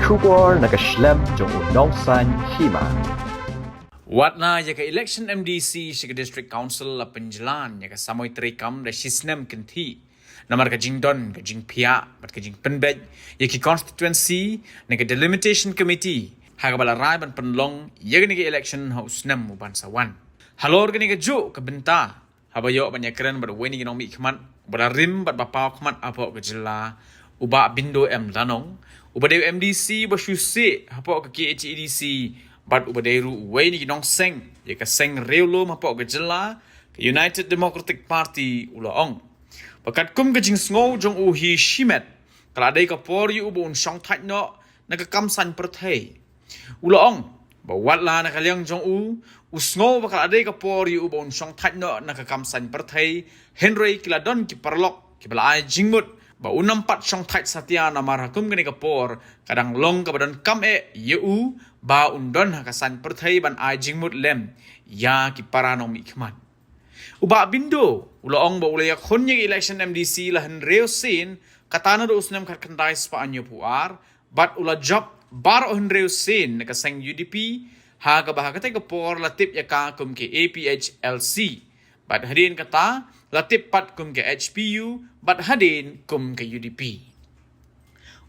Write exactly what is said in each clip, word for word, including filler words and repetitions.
Khubor na ka shlem jong u nongsaiñ hima. Wat la ïa ka election M D C sha ka District Council la pynjlan ïa ka samoi treikam da shisnem kynthih. Namar ka jingdon ka jingphiah bad ka jingpynbeit ïa ki constituency na ka Delimitation Committee ha kaba la rai ban pynlong ïa kane ka election ha u snem u ban sa wan. Halor kane kajuh ka bynta, haba ïoh ban ïakren bad uwei na ki nongmihkhmat uba la rim bad ba paw khmat hapoh ka jylla, u Bah Bindo M Lanong, uba dei u M D C ba shu sih hapoh ka K H A D C bad uba dei ruh uwei na ki nongseng ïa ka seng riewlum hapoh ka jylla, ka United Democratic Party, u la ong ba katkum ka jingsngew jong u hi shimet, ka la dei ka por ïa u ba un shongthait noh na ka kam saiñ pyrthei. U la ong ba wat la na ka liang jong u, u sngew ba ka la dei ka por ïa u ba un shongthait noh na ka kam saiñ pyrthei, hynrei ki la don ki paralok kiba la ai jingmut ba un ym pat shongthait satia namar ha kum kane ka por ka dang long kaba donkam eh ïa u ba un don ha ka saiñ pyrthei ban ai jingmut lem ïa ki para nongmihkhmat. U Bah Bindo u la ong ba u la ïakhun ïa ka election M D C la hynriew sien, kata naduh u snem khatkhyndai spah hynñiewphew ar, bad u la jop baroh hynriew sien na ka seng U D P, ha kaba ha katei ka por la tip ïa ka kum ka A P H L C, bad hadien kata la tip pat kum ka H P U, bad hadien kum ka U D P.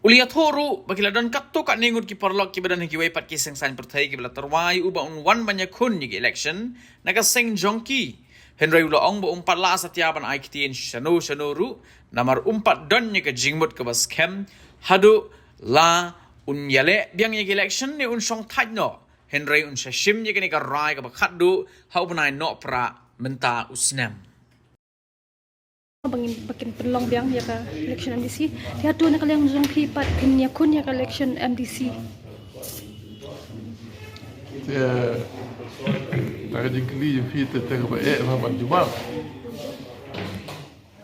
U la ïathuh ruh ba ki la don katto katne ngut ki paralok kiba don ha kiwei pat ki seng saiñ pyrthei kiba la tyrwa ïa u ba un wan ban ïakhun ïa ka election na ka seng jong ki. Hynrei u la ong ba um pat lah satia ban ai ktien shano shano ruh, namar um pat don ïa ka jingmut kaba skhem haduh la un ïaleh biang ïa ka election ne un shongthait noh. Hynrei un sa shim ïa kane ka rai kaba khatduh ha u bnai Nohprah mynta u snem. Ba ngin, ba kin pynlong biang ïa ka election M D C. Te hato na ka liang jong phi pat phin ïakhun ïa ka election M D C? Te, na ka jingkylli jong phi te, te kaba eh lah ban jubab.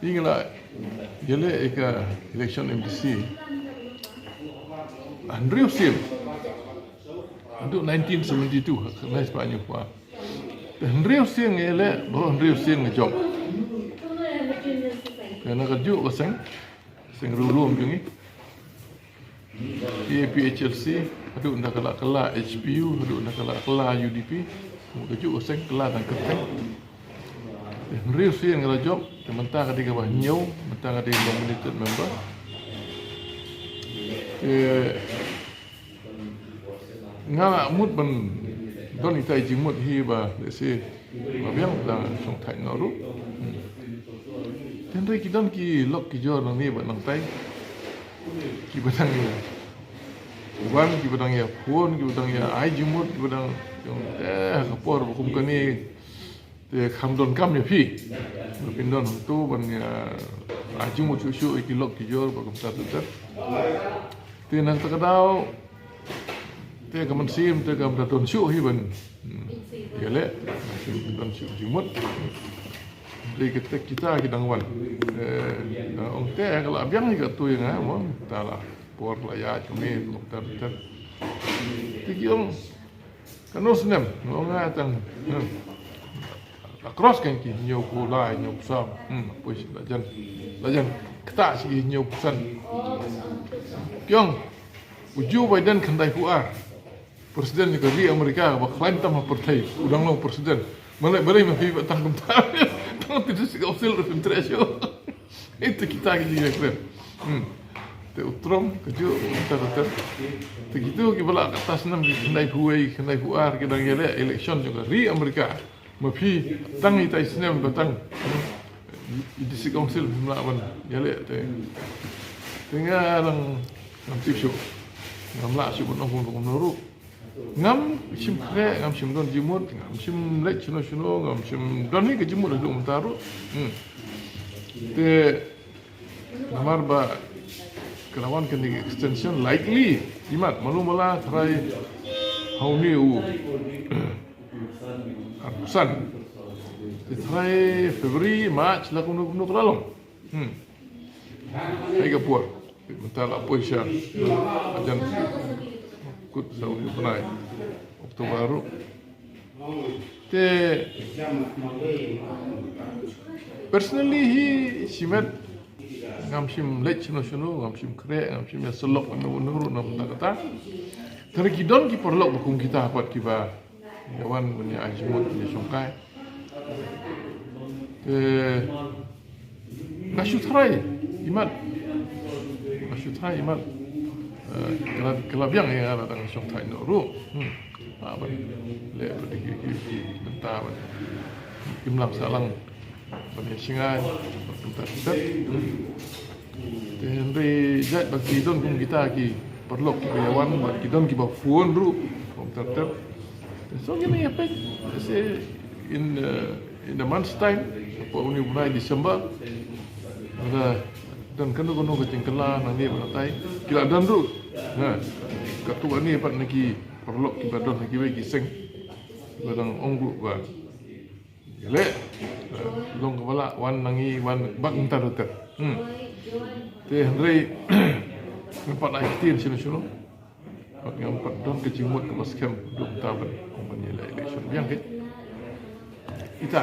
Phi, ngi la ïaleh ïa ka election M D C hynriew sien. Haduh nineteen seventy-two, ha, khyndai spah hynñiewphew ar. Te hynriew sien nga ïaleh, baroh hynriew sien nga jop. Te na kajuh ka seng, seng riewlum jong ngi, A P H L C, haduh na ka la kylla H P U, haduh na ka la kylla U D P, kajuh ka seng kylla tang kyrteng. Te hynriew sien nga la jop, te mynta ka dei kaba hynñiew, mynta ka dei nominated member. Te nga la mut ban don ita i jingmut hi ba lehse ba biang da shongthait noh ruh. Hmm. Te hynrei ki don ki lok ki jor nangne bad nangtai kiba dang ïa wan, kiba dang ïa phone, kiba dang ïa ai jingmut, kiba dang ïa, eh, ka por ba kum kane. Te kham donkam ïa phi ba phin don hangto ban ïa ai jingmut shuh shuh ïa ki lok ki jor ba kumta ter ter. Te na kata ka daw te ka mynsiem te kam da don shuh hi ban, hmm, ïaleh, mynsiem don shuh jingmut. Te kita, kita ki dang wan. Eh, ong te ka la biang hi kato ïa nga mo, ta la por la ïa kumne kumta ter ter. Te ki ong Kano snem, nga ong nga tang, hmm. Across kan ki hynñiewphew lai, hynñiewphew saw, hmm, poi shi la jan, la jan, kata shi hynñiewphew san. Ki ong, u Joe Biden khyndaiphew ar. President jong ka ri America, ba khlaiñ tam ha pyrthei, u dang long president. Balei, balei ma phi ba tang kumta, tang phi da sik ausil da phin treh shuh. Ita kita ki jingïakren. Hmm. Te u Trump, kajuh, kita kata. Te kitu kiba la kata snem ki khyndaiphew wei, khyndaiphew ar, ki dang ïaleh election jong ka ri America. Ma phi, tang ita i snem ba tang. Hmm. I District Council phim lah ban ïaleh te. Te nga dang ngam tip shuh. Ngam lah shuh ban ong kumno kumno ruh. Ngam shym khreh, ngam shym don jingmut, ngam shym leit shano shano, ngam shym don hi ka jingmut haduh mynta ruh. Hmm. Te namar ba ka la wan kane ka extension likely, imat malu mala trai ha une u arphew san. Te trai February, March la kumno kumno ka la long. Hmm. Hai ka por. Mynta la poi sha. Ajan kut sa u bnai October ruh. Te personally hi shimet Ngam shym leit shano shano, ngam shym khreh, ngam shym ïa sylok ïano ïano ruh na bynta kata. Tang ki don ki paralok ba kum kita pat kiba ïa wan ban ïa ai jingmut, ïa shongkai. Te nga shu tharai imat, nga shu tharai imat. Eh, ka la, ka la biang ïa nga la dang shong tharai noh ruh. Hmm. Ah, ban leh pat ki, ki, ki, ki bynta ban imlang sahlang ban ïa sngewbha ban bynta bynta. Te hynrei jait ba ki don kum kita ki paralok kiba ïa wan, ba ki don kiba phone ruh kum ter ter. Te shu ngin ïa peit, say in, uh, in a month's time, hapoh une u bnai December, lada don kano kano ka jingkylla nangne bad nangne, ki la don ruh. Ha, katto katne pat na ki paralok kiba don ha kiwei ki seng, kiba dang ong ruh ba ïaleh, eh, long kaba lah wan nangne, wan bad mynta ruh ter. Hmm. Te hynrei ngam pat ai ktien shano shano. Bad ngam pat don ka jingmut kaba skhem haduh mynta ban ong ban ïaleh election biang, keiñ. Ita,